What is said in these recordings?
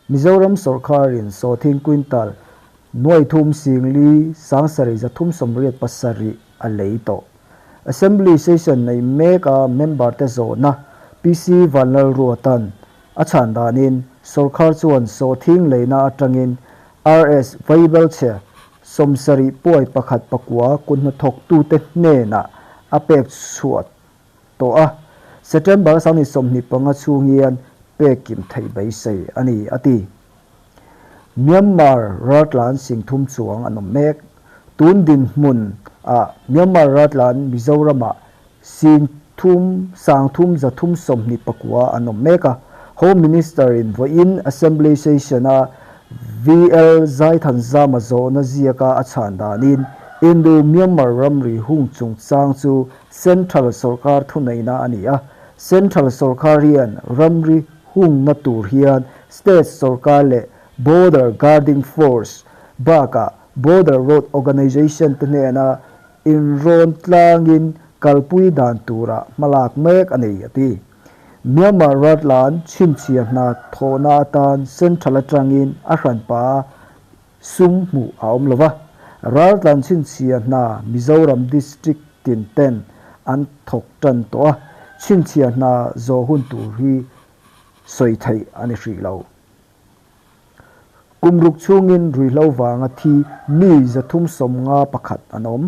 Mizoram sawrkharin sawthing quintal nuai thum sing li sang sarih zathum sawmriat pasarih a lei tawh. Assembly session nei meka member te zawhna PC Vanlalruatan a chhan danin sawrkhar chuan sawthing leina atangin RS Vaibelchhe sawmsarih puai pakhat pakua kuthnathawk tute hnenah a pek chhuah tawh a, September 25 chhung hian pek kim theih beisei a ni, a ti. Myanmar raltlan singthum chuang an awm mek. Tun dinhmun ah Myanmar raltlan Mizoram ah singthum sangthum zathum sawmhnih pakua an awm mek a. Home Minister in vawiin Assembly Session a VL Zaithanzama zawhna ziaka a chhan danin Indo-Myanmar ramri hung chungchang chu Central sawrkar thuneihna a ni a. Central sawrkar hian ramri hungna tur hian State sawrkar leh Border Guarding Force bakah Border Road Organisation te hnena inrawn tlangin kalpui dan tura hmalak mek a nei, a ti. Myanmar raltlan chhinchhiah hna thawhna atan Central atangin a hranpa sum hmuh a awm lova, raltlan chhinchhiah hna Mizoram District tin ten an thawk tan tawh a, chhinchhiah hna zawh hun tur hi sawi theih a ni hrih lo. Kum ruk chhungin ruihhlo vanga thi mi 351 an awm.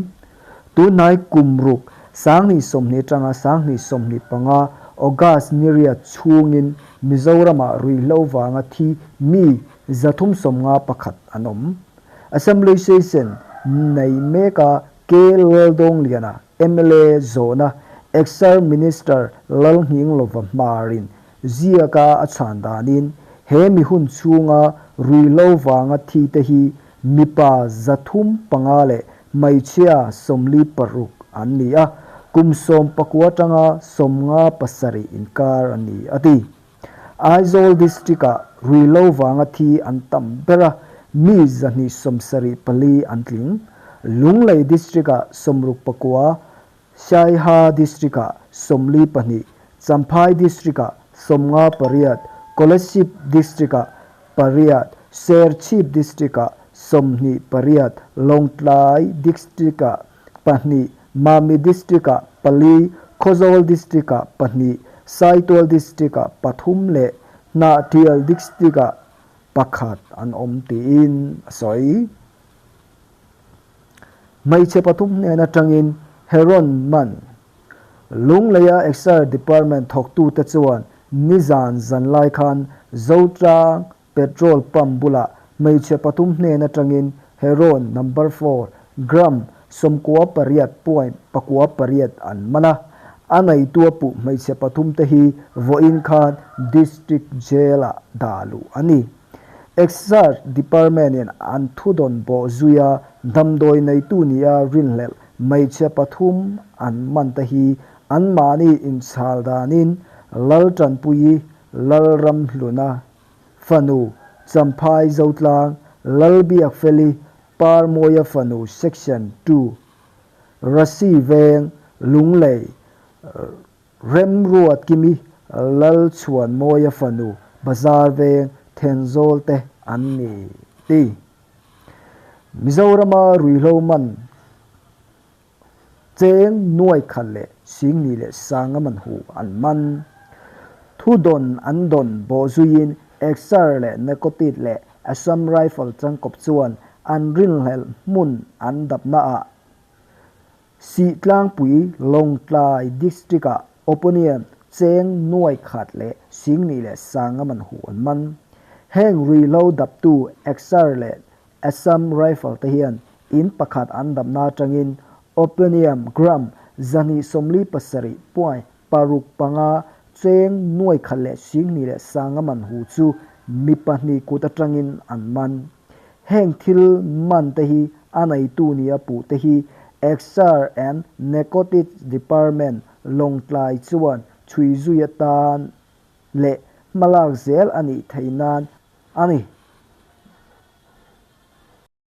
Tunhnai kum ruk 2020 atanga 2025 August ni riat chhungin Mizoramah ruihhlo vanga thi mi 351 an awm. Assembly session nei meka K Laldawngliana MLA zawhna Exer Minister Lalnghinglova hmarin ziaka a chhan danin he mi hun chhunga ruihhlo vanga thi te hi mipa 305 leh hmeichhia 46 an ni a, kum 19 tanga 57 inkar an ni, a ti. Aizawl District ah ruihhlo vanga thi an tam ber a, mi 274 an tling. Lunglei District ah 69, Saiha District ah 42, Champhai District ah 58, Kolasib District ah 8, Serchhip District ah 28, Lawngtlai District ah 2, Mami District ah 4, Khawzawl District ah 2, Saitual District ah 3 leh Hnahthial District ah 1 an awm tiin a sawi. Hmeichhe pathum hnen atangin Heron man. Lungleia Exer Department thawktute chuan nizan zanlai khan Zotlang petrol pump bulah hmeichhe pathum hnen atangin Heron number 4 gram 98 point pakua pariat an man a. A neitu a puh hmeichhe pathum te hi vawiin khan District Jail ah dah luh a ni. Exer Department in an thudon bawh zuia damdawi neitu nia rinhlelh hmeichhe pathum an man te hi an mahni inchhal danin Laltanpui Lalramhluna fanu Champhai Zotlang Lalbiakfeli Parmawia fanu Section 2 Rasi Veng Lunglei Remruat Kimi Lalchhuanmawia fanu Bazar Veng Thenzawl te an ni ti. Mizorama ruihhlo man cheng nuai khat leh singni leh sanga man hu an man. Thu don an don bawh zuiin Exer leh Narcotic leh Assam Rifle tangkawp chuan an rinhlelh hmun an dapna ah Sitlangpui Lawngtlai District ah Oponian cheng nuai khat leh singni leh sanga man hu an man. Heng ruihhlo daptu Exer leh Assam Rifle te hian in pakhat an dapna atangin Oponium gram 227 point paruk panga cheng nuai khat leh singni leh sanga man hu chu mi pahnih kut atangin an man. Heng thil man te hi a neitu nia puh te hi Exer and Narcotics Department Lawngtlai chuan chhui zui atan leh hmalak zel a nih theih nan a ni.